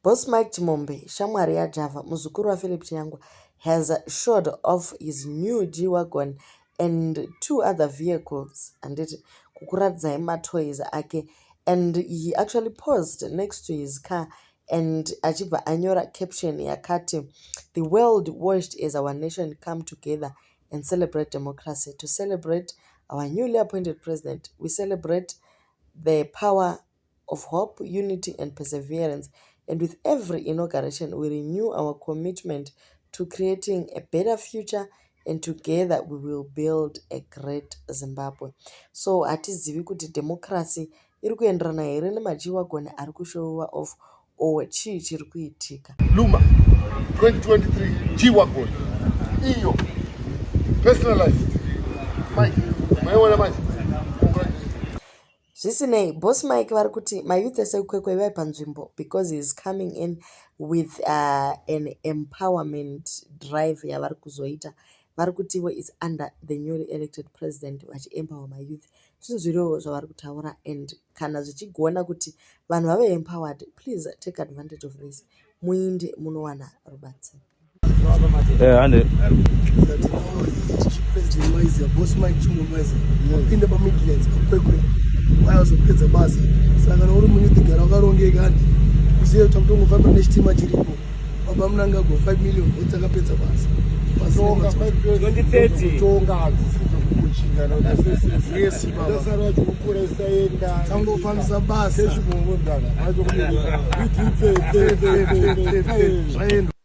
Boss Mike Chimombe, shamwari yaJava, muzukuru waPhilip Chiyangwa, has showed off his new G-Wagon and two other vehicles, handiti, kukuratidzai matoys ake. And he actually paused next to his car and achibva anyora caption yakati, "The world watched as our nation come together and celebrate democracy. To celebrate our newly appointed president, we celebrate the power of hope, unity and perseverance. And with every inauguration, we renew our commitment to creating a better future and together we will build a great Zimbabwe." So hatizivi kuti democracy iri kuenderana here nemaG-Wagon ari kushowiwa off or chii chiri kuitika. Luma 2023 G-Wagon iyo personalized. Mike, maiona manje. Zvisinei, Boss Mike vari kuti mayouth ese kuKwekwe ivai panzvimbo because he is coming in with an empowerment drive yavari kuzoita. Vari kutiwo is under the newly elected president vachiempower mayouth. Zvinzwirewo zvavari kutaura and kana zvichigona kuti vanhu vave empowered, please take advantage of this, muinde munowana rubatsiro. Hande. President Maiziya, Boss Mike Chimombe, wapinda paMidlands, paKwekwe, vayazopedza basa. Saka kana uri muyouth, gara wakarongeka, handi uzive kuti takutongofamba nechitima chiripo. Baba Mnangagwa, 5 million votes, akapedza basa. Kutonga hadzisi dzokukuchinga. Yes, baba. Basa racho kukura isaenda. Tangofambisa basa. Keshimongondana. Zvaendwa.